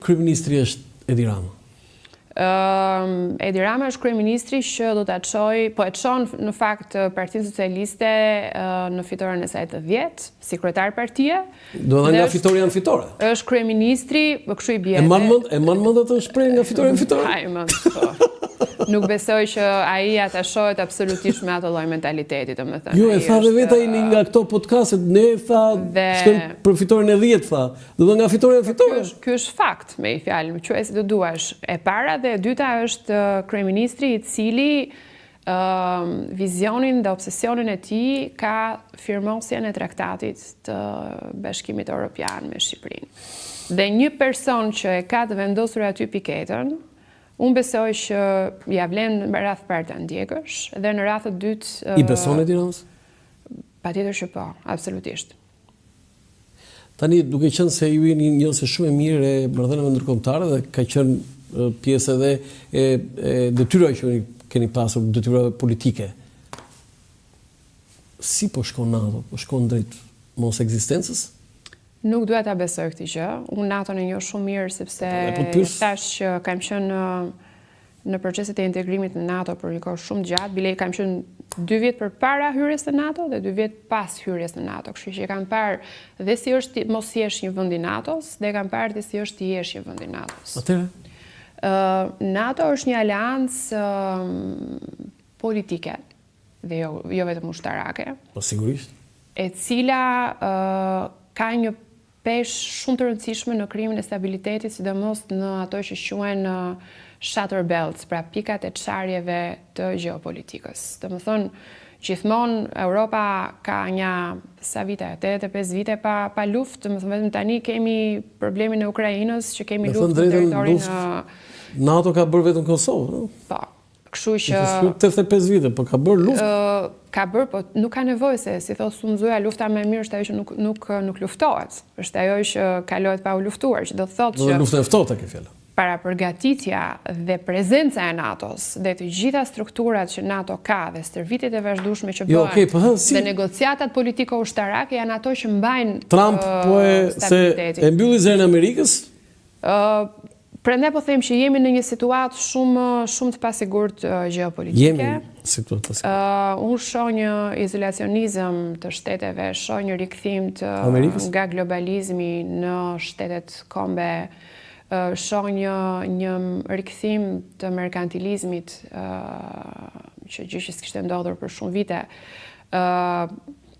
Kryeministri është Edi Rama. Edi Rama është kryeministri që do ta çojë, po e çon në fakt Partinë Socialiste në fitoren e saj të 10 si kryetar partie. Domethënë nga fitorja në fitore. Është kryeministri, po kështu i bie. E mban mend, e mban mend atë shprehje nga fitorja në fitore? Mbaj mend, po. Nuk besoj që ai atashohet absolutisht me atë lloj mentaliteti, domethënë. Jo, e tha dhe vetë ai në nga këto podcastet, ne tha, shkojmë për fitoren e 10 tha. Domethënë nga fitorja në fitore. Ky është fakt, me një fjalë, quaje si të duash. E para dhe e dyta është kryeministri i cili vizionin dhe obsesionin e tij ka firmosjen e traktatit të Bashkimit Europian me Shqipërinë. Dhe një person që e ka të vendosur aty piketën, unë besoj që ia vlen në radhë të parë ta ndjekësh dhe në radhë të dytë I beson Edi Ramës? Patjetër që po, absolutisht. Tani, duke qenë se ju jeni një njohëse shumë e mirë e marrëdhënieve ndërkombëtare dhe ka qenë pjesë edhe e, e detyrave që ju keni pasur, detyrave politike. Si po shkon NATO? Po shkon drejt mos ekzistencës? Nuk dua ta besoj këtë gjë. Unë NATO-n e njoh shumë mirë sepse po, po thashë që kam qenë në në proceset e integrimit në NATO për një kohë shumë të gjatë, bile kam qenë dy vjet përpara hyrjes në NATO dhe dy vjet pas hyrjes në NATO, kështu që e kam parë dhe si është të mos jesh një vend i NATO-s dhe kam parë dhe si është të jesh një vend i NATO-s. Atëherë? NATO është një aleancë politike dhe jo jo vetëm ushtarake. Po sigurisht. E cila ka një peshë shumë të rëndësishme në krijimin e stabilitetit, sidomos në ato që quhen shatter belts, pra pikat e çarjeve të gjeopolitikës. Domethënë, gjithmonë Europa ka nja sa vite, 85 vite pa pa luftë, domethënë vetëm tani kemi problemin e Ukrainës që kemi luftë në territorin NATO ka bërë vetëm Kosovë, ëh? Po. Kështu që 85 vite, po ka bërë luftë. Ka bërë, po nuk ka nevojë se si thotë Sun Tzu-ja, lufta më e mirë është ajo që nuk nuk nuk luftohet. Është ajo që kalohet pa u luftuar, që do të thotë që luftën e ftohtë ke fjalën. Parapërgatitja dhe prezenca e NATO-s dhe të gjitha strukturat që NATO ka dhe stërvitjet e vazhdueshme që jo, bëhen okay, po, ha, si... dhe negociatat politiko-ushtarake janë ato që mbajnë Trump po e se e mbylli zërin e Amerikës? Prandaj po them që jemi në një situatë shumë shumë të pasigurt gjeopolitike. Jemi në situatë të pasigurt. Unë shoh një izolacionizëm të shteteve, shoh një rikthim të Amerikës? nga globalizmi në shtetet kombe, shoh një një rikthim të merkantilizmit, që gjë që s'kishte ndodhur për shumë vite.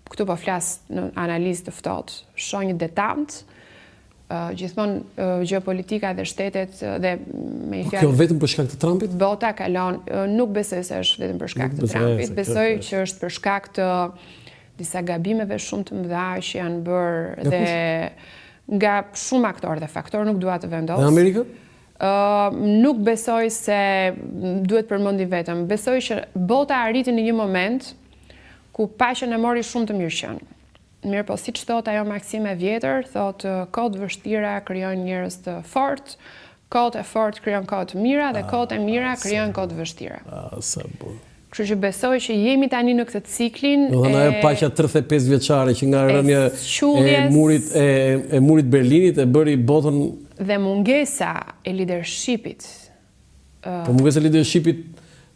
Këtu po flas në analizë të ftohtë. Shoh një detant Gjithmonë gjeopolitika dhe shtetet dhe me një po fjalë. Kjo vetëm për shkak të Trumpit? Bota kalon, nuk besoj se është vetëm për shkak të Trumpit, besoj që është për shkak të disa gabimeve shumë të mëdha që janë bërë dhe nga shumë aktorë dhe faktorë, nuk dua të vendos. Në Amerikë? Nuk besoj se duhet përmendim vetëm. Besoj që bota arriti në një moment ku paqen e mori shumë të mirëqenë. Mirëpo, siç thotë ajo maksimë e vjetër, thotë kohët e vështira krijojnë njerëz të fortë, kohët e fortë krijojnë kohë të mira dhe kohët e mira krijojnë kohë të vështira. Ah, sa bukur. Kështu që besoj që jemi tani në këtë ciklin e Domethënë ajo paqja 35 vjeçare që nga rënia e murit e e murit Berlinit e bëri botën dhe mungesa e lidershipit Po mungesa e leadershipit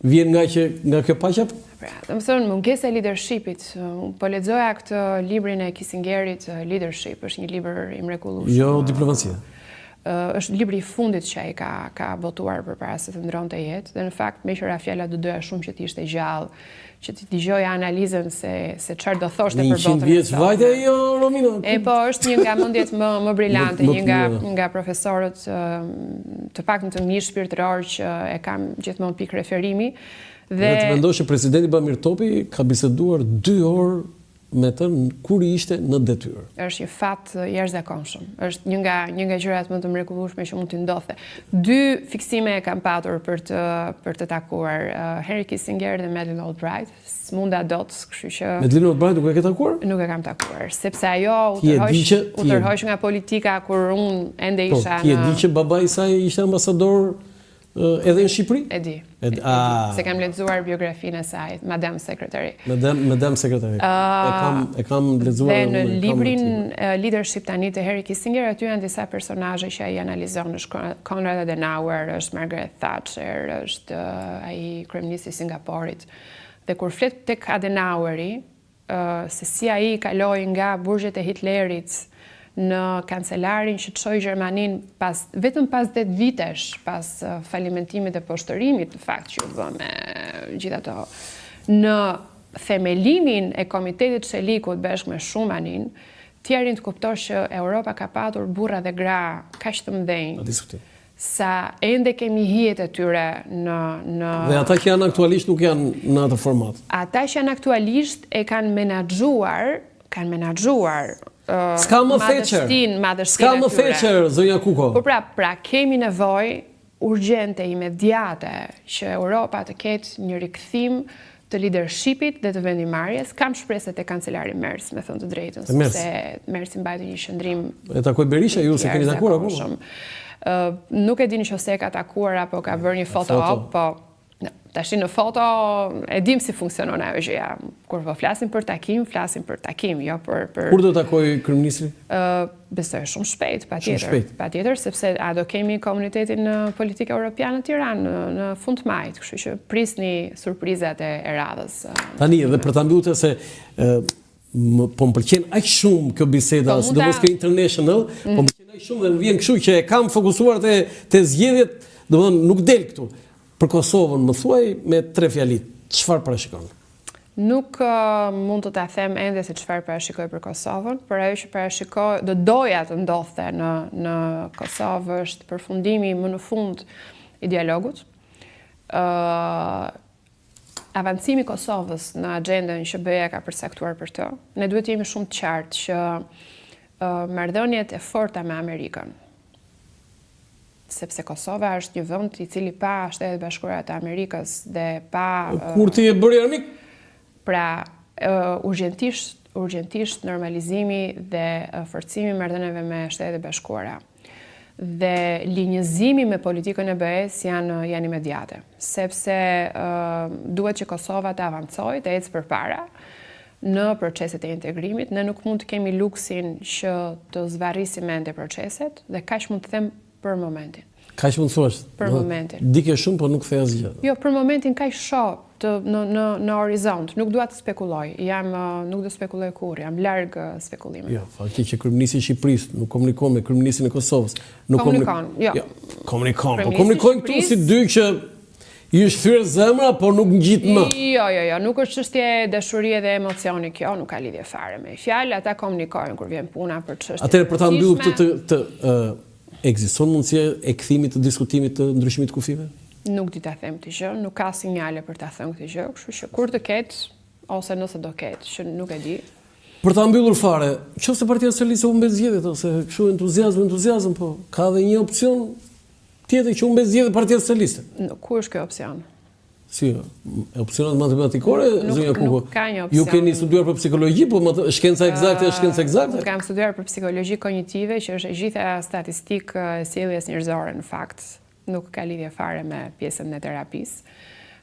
vjen nga që nga kjo paqja? Pra, domethënë mungesa e leadershipit. Po lexoja këtë librin e Kissingerit, Leadership, është një libër i mrekullueshëm. Jo diplomacia. Është libri i fundit që ai ka ka botuar përpara se të ndronte jetë dhe në fakt meqë ra fjala do doja shumë që të ishte gjallë që të dëgjoja analizën se se çfarë do thoshte për botën. Një vjeç vajte jo Romina. E po është një nga mendjet më më brilante, një nga nga profesorët të paktën të mi shpirtëror që e kam gjithmonë pikë referimi. Dhe të mendosh që presidenti Bamir Topi ka biseduar 2 orë me të kur ishte në detyrë. Është një fat i jashtëzakonshëm. Është një nga një nga gjërat më të mrekullueshme që mund t'i ndodhte. Dy fiksime e kam patur për të për të takuar uh, Henry Kissinger dhe Madeleine Albright. S'munda dot, kështu që Madeleine Albright nuk e ke takuar? Nuk e kam takuar, sepse ajo u tërhoq u tërhoq nga politika kur unë ende po, isha në Ti e di që babai i saj ishte ambasador. Edhe në Shqipëri? E di. E di. Se kam lexuar biografinë e saj, Madame Secretary. Madame, Madame Secretary. E kam e kam lexuar dhe në librin Leadership tani të Henry Kissinger aty janë disa personazhe që ai analizon, është Konrad Adenauer, është Margaret Thatcher, është ai kryeministri i Singaporit. Dhe kur flet tek Adenaueri, se si ai kaloi nga burgjet e Hitlerit në kancelarin që çoi Gjermaninë pas vetëm pas 10 vitesh pas falimentimit dhe poshtërimit në fakt që u bë me gjithë ato në themelimin e Komitetit të Çelikut bashkë me Schumanin, ti arrin të kuptosh që Europa ka patur burra dhe gra kaq të mëdhenj. Pa diskutim. Sa ende kemi hijet e tyre në në Dhe ata që janë aktualisht nuk janë në atë format. Ata që janë aktualisht e kanë menaxhuar, kanë menaxhuar S'ka më Thatcher. madhështinë, madhështinë S'ka më Thatcher, zonja Kuko. Po pra, pra kemi nevojë urgjente, imediate që Europa të ketë një rikthim të lidershipit dhe të vendimmarrjes. Kam shpresë te kancelari Merz, me thënë të drejtën, sepse Merzi mbajti një qëndrim E takoi Berisha, ju s'e keni takuar akoma? Nuk e di nëse e ka takuar apo ka bërë një foto op, po tashi në foto e dim si funksionon ajo gjëja. Kur po flasim për takim, flasim për takim, jo për për Kur do takojë kryeministri? Besoj shumë shpejt, patjetër. Patjetër, sepse a do kemi komunitetin politik europian në Tiranë në, në fund të majit, kështu që prisni surprizat e, e radhës. Tani, edhe për ta mbyllur se e, më, po më pëlqen aq shumë kjo biseda, po, sidomos kjo international, mm. po më pëlqen aq shumë dhe më vjen kështu që e kam fokusuar te te zgjedhjet, domethënë nuk del këtu. Për Kosovën, më thuaj me tre fjali, çfarë parashikon? Nuk mund të ta them ende se çfarë parashikoj për Kosovën, por ajo që parashikoj, do doja të ndodhte në në Kosovë është përfundimi më në fund i dialogut. Ë avancimi i Kosovës në agjendën që BE-ja ka përcaktuar për të. Ne duhet të jemi shumë të qartë që marrëdhëniet e forta me Amerikën, sepse Kosova është një vend i cili pa Shtetet e Bashkuara të Amerikës dhe pa Kurti e bëri armik. Pra, urgjentisht, urgjentisht normalizimi dhe forcimi i marrëdhënieve me Shtetet e Bashkuara dhe linjëzimi me politikën e BE-së janë janë imediate, sepse duhet që Kosova të avancojë, të ecë përpara në proceset e integrimit. Ne nuk mund të kemi luksin që të zvarrisim ende proceset dhe kaq mund të them për momentin. Kaq mund të thuash? Për momentin. Dike shumë, po nuk the asgjë. Jo, për momentin kaq shoh të në në në horizont. Nuk dua të spekuloj. Jam nuk do spekuloj kurrë, jam larg spekulimit. Jo, fakti që kryeministri i Shqipërisë nuk komunikon me kryeministrin e Kosovës, nuk komunikon. Jo. Jo, komunikon, po komunikojnë këtu si dy që I është thyer zemra, por nuk ngjit më. Jo, jo, jo, nuk është çështje dashurie dhe emocioni kjo, nuk ka lidhje fare me fjalë, ata komunikojnë kur vjen puna për çështje. Atëherë për ta mbyllur këtë të të ë ekziston mundësia e kthimit të diskutimit të ndryshimit të kufijve? Nuk di ta them këtë gjë, nuk ka sinjale për ta thënë këtë gjë, kështu që kur të ketë ose nëse do ketë, që nuk e di. Për ta mbyllur fare, qoftë se Partia Socialiste humbet zgjedhjet ose kështu entuziazëm, entuziazëm, po ka edhe një opsion Tjetër që humbet zgjedhjet Partia Socialiste. Ku është ky opsion? Si, opsionet matematikore, zonja Kuko? Nuk ka një opsion. Ju keni studiuar për psikologji, po shkenca ekzakte është shkencë ekzakte? Unë kam studiuar për psikologji kognitive, që është e gjitha statistikë e sjelljes njerëzore në fakt. Nuk ka lidhje fare me pjesën e terapisë.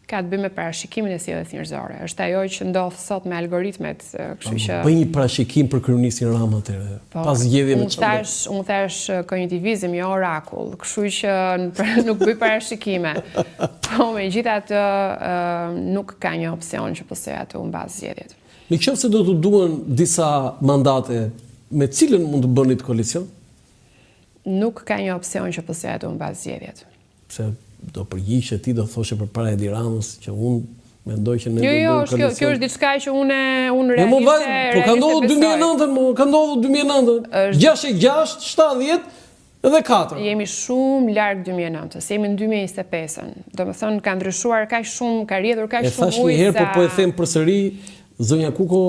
Ka të bëjë me parashikimin e sjelljes njerëzore. Është ajo që ndodh sot me algoritmet, kështu që Bëj një parashikim për kryeministrin Rama atëherë, po, pas zgjedhjeve çfarë? Unë thash, unë thash kognitivizëm, jo orakull, kështu që nuk bëj parashikime. Po megjithatë nuk ka një opsion që PS-ja të humbasë zgjedhjet. Në qoftë se do t'u duhen disa mandate, me cilën mund të bënit koalicion? Nuk ka një opsion që PS-ja të humbasë zgjedhjet. Pse do përgjigjeshe ti do thoshe përpara Edi Ramës që unë mendoj që ne jo, do jo, bëjmë koalicion. Kjo është diçka që unë unë realisht e Po ka ndodhur 2009-ën, mo, ka ndodhur 2009-ën. 66, 70 dhe 4. Jemi shumë larg 2009-ës, jemi në 2025-ën. Domethënë ka ndryshuar kaq shumë, ka rrjedhur kaq shumë ujë. E thashë një herë, po po e them përsëri, zonja Kuko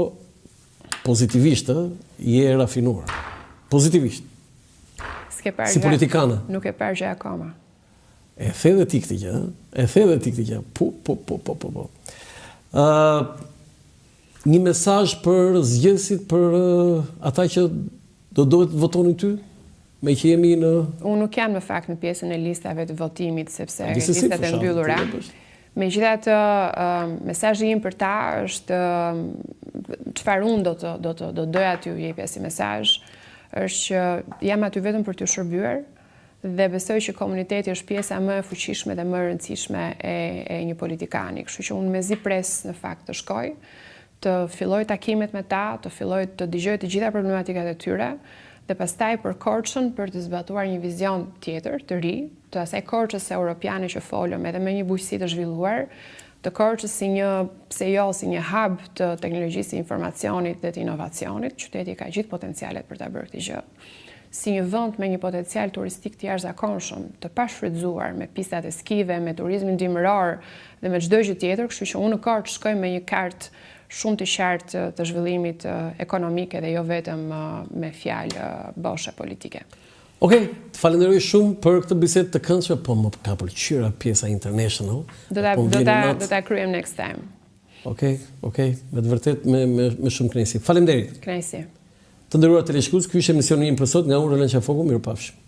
pozitivisht, ë, je e rafinuar. Pozitivisht. S'ke parë Si politikane. Nuk e parë gjë akoma. E the dhe ti këtë gjë, ë? E the dhe ti këtë gjë. Po, po, po, po, po, po. Ë një mesazh për zgjedhësit, për ata që do duhet të votonin ty? Meqë jemi në... Unë nuk jam në fakt në pjesën e listave të votimit, sepse listat e mbyllura. Megjithatë, mesazhi im për ta është çfarë unë do të do të do doja t'ju jepja si mesazh, është që jam aty vetëm për t'ju shërbyer dhe besoj që komuniteti është pjesa më e fuqishme dhe më e rëndësishme e e një politikani. Kështu që unë mezi pres në fakt të shkoj, të filloj takimet me ta, të filloj të dëgjoj të gjitha problematikat e tyre dhe pastaj për Korçën për të zbatuar një vizion tjetër, të ri, të asaj Korçës europiane që folëm edhe me një bujqësi të zhvilluar, të Korçës si një, pse jo, si një hub të teknologjisë së informacionit dhe të inovacionit, qyteti ka gjithë potencialet për ta bërë këtë gjë. Si një vend me një potencial turistik të jashtëzakonshëm, të pashfrytëzuar, me pistat e skive, me turizmin dimëror dhe me çdo gjë tjetër, kështu që unë në Korçë shkoj me një kartë shumë të qartë të zhvillimit ekonomik edhe jo vetëm me fjalë boshe politike. Okej, të falenderoj shumë për këtë bisedë të këndshme, po më ka pëlqyer pjesa international. Do ta po do ta do ta kryejmë next time. Okej, okej, me të vërtetë me me me shumë kënaqësi. Faleminderit. Kënaqësi. Të nderuar teleshikues, ky ishte emisioni im për sot nga unë Roland Qafoku, mirupafshim.